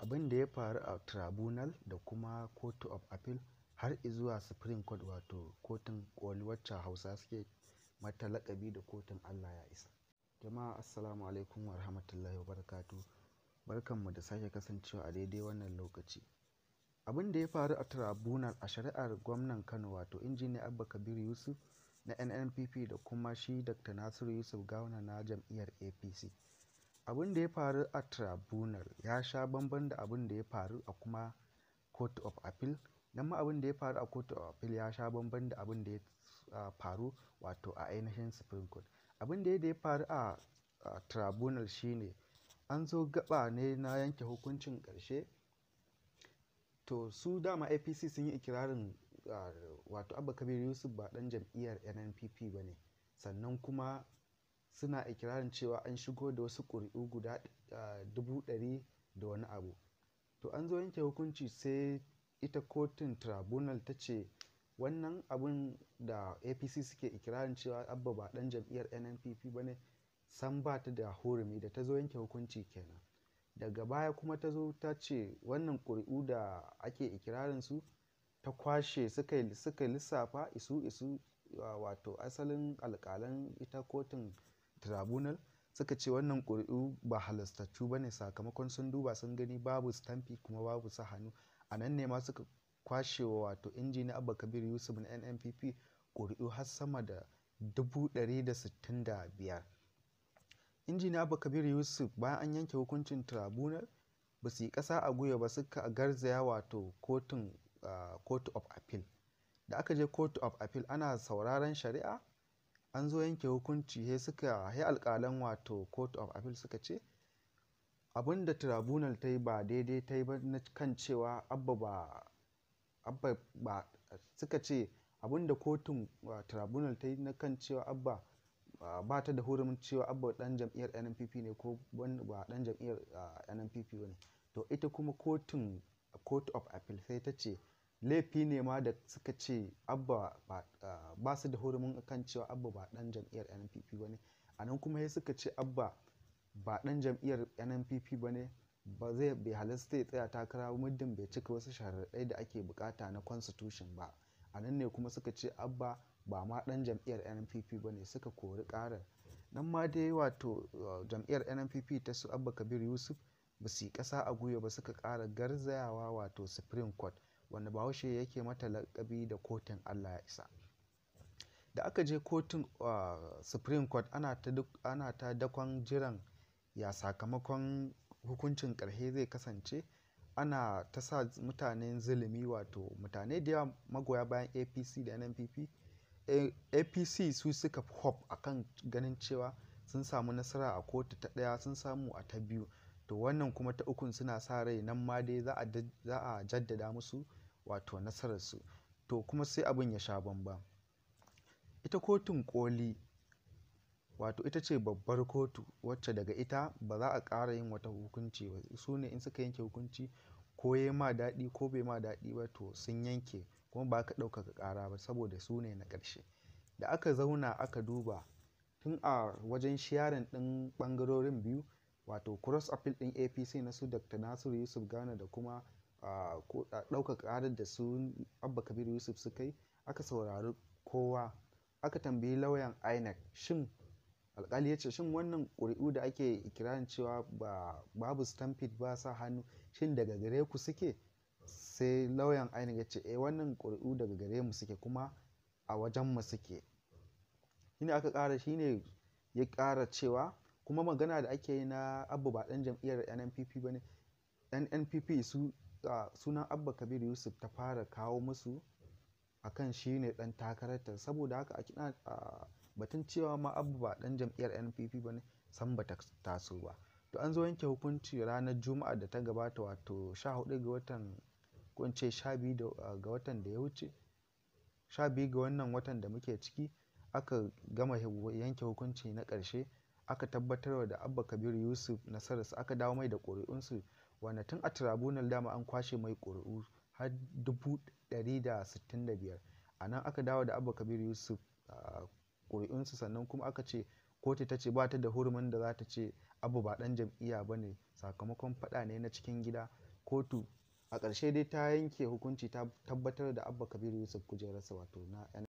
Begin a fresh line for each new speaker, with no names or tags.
Abin da ya faru a Tribunal da kuma Court of Appeal har izuwa Supreme Court, wato kotun koli wacce Hausa suke mata laƙabi da kotun Allah ya isa. Jama'a, assalamu alaikum wa rahmatullahi wa barakatuh. Barkanmu da sake kasancewa a daidai wannan lokaci. Abin da ya faru a Tribunal a shari'ar gwamnan Kano, wato Injiniya Abba Kabir Yusuf na NNPP, da kuma shi Dr. Nasiru Yusuf Gawuna na jam'iyyar APC. Abin da ya faru a Tribunal ya sha bamban da abin da ya faru a kuma Court of Appeal. Nan ma abin da ya faru a Court of Appeal ya sha bamban da abin da ya faru wato a ainihin Supreme Court. Abin da ya faru a Tribunal shine an zo gaba ne na yanke hukuncin ƙarshe. To, su dama APC sun yi ikirarin wato Abba Kabir Yusuf ba ɗan jam'iyyar NNPP ba ne, sannan kuma suna ikirarin cewa an shigo da wasu ƙuri'u guda 100,000 da wani abu. To, an zo yanke hukunci, sai ita kotun Tribunal ta ce wannan abun da APC suke ikirarin cewa Abba ba ɗan jam'iyyar NNPP ba ne, sam ba ta da hurumi da ta zo yanke hukunci kenan. Daga baya kuma ta zo ta ce wannan ƙuri'u da ake ikirarin su, ta kwashe, suka lissafa isu isu, wato asalin alƙalan ita kotun Tribunal suka ce wannan ƙuri'u ba halastattu ba ne, sakamakon sun duba sun gani babu stamfi kuma babu sa hannu. A nan ne ma suka kwashe wa wato Injiniya Abba Kabir Yusuf na NNPP ƙuri'u har sama da 165,000. Injiniya Abba Kabir Yusuf, bayan an yanke hukuncin Tribunal, ba su yi ƙasa a gwiwa ba, suka garzaya wato kotun Court of Appeal. Da aka je Court of Appeal, ana sauraron shari'a, an zo yanke hukunci, he suka he alƙalan wato Court of Appeal suka ce abin da Tribunal ta yi ba daidai ta yi ba, na kan cewa Abba ba, suka ce abin da kotun Tribunal ta yi na kan cewa Abba ba ta da hurumin cewa Abba dan jam'iyyar NNPP ne ko ba dan jam'iyyar NNPP ba ne. To, ita kuma kotun Court of Appeal sai ta ce laifi ne ma da suka ce Abba ba su da hurumin kan cewa Abba ba dan jam'iyyar NNPP ba ne. A nan kuma sai suka ce Abba ba dan jam'iyyar NNPP ba ne, ba zai bai halasta ya tsaya takara muddin bai cika wasu sharaɗai da ake bukata na constitution ba. A nan ne kuma suka ce Abba ba ma dan jam'iyyar NNPP ba ne, suka kori karar. Nan ma dai wato jam'iyyar NNPP ta su Abba Kabir Yusuf ba su yi ƙasa a gwiwa ba, suka ƙara garzayawa wato Supreme Court, wanda Bahaushe yake mata laƙabi da kotun Allah ya isa. Da aka je kotun Supreme Court, ana ta dakon jiran ya sakamakon hukuncin ƙarshe zai kasance. Ana ta sa mutanen zulumi, wato mutane da yawa magoya bayan APC da NNPP. APC su suka fi hope akan ganin cewa sun samu nasara a kotu ta ɗaya, sun samu a ta biyu, to wannan kuma ta ukun suna sa rai nan ma dai za a jaddada musu wato nasararsu. To, kuma sai abin ya sha bamban. Ita kotun koli, wato ita ce babbar kotu wacce daga ita ba za a ƙara yin wata hukunci ba. Su ne in suka yanke hukunci, ko ya ma daɗi ko bai ma daɗi ba, to sun yanke kuma ba ka ɗaukaka ƙara ba, saboda su ne na ƙarshe. Da aka zauna aka duba tun a wajen hearing ɗin ɓangarorin biyu, wato cross appeal ɗin APC na su Dr. Nasiru Yusuf Gawuna da kuma ɗaukaka ƙarar da su Abba Kabir Yusuf suka yi, aka saurari kowa, aka tambayi lauyan INEC, shin, alkali ya ce, shin wannan ƙuri'u da ake ikirarin cewa ba babu stampede, ba sa hannu, shin daga gare ku suke? Sai lauyan INEC ya ce, eh, wannan ƙuri'u daga gare mu suke kuma a wajen mu suke. Shine aka ƙara, shine ya ƙara cewa kuma magana da ake yi na Abba ba ɗan jam'iyyar NNPP ba ne, NNPP su sunan Abba Kabir Yusuf ta fara kawo musu akan shi ne ɗan takararta, saboda haka a kina batun cewa ma Abba ba ɗan jam'iyyar NNPP ba ne san ba ta taso ba. To, an zo yanke hukunci ranar Juma'a da ta gabata, wato 14 ga watan, ko in ce 12 ga watan da ya wuce, 12 ga wannan watan da muke ciki, aka gama yanke hukunci na ƙarshe. Aka tabbatar da Abba Kabir Yusuf nasararsa, aka dawo mai da ƙuri'unsu, wanda tun a Tribunal dama an kwashe mai ƙuri'u har 165,000. A nan aka dawo da Abba Kabir Yusuf ƙuri'unsu. Sannan kuma aka ce kotu ta ce ba ta da hurumin da za ta ce Abba ba ɗan jam'iyya ba ne, sakamakon faɗa ne na cikin gida. Kotu a ƙarshe dai ta yanke hukunci, ta tabbatar da Abba Kabiru Yusuf kujerarsa, wato na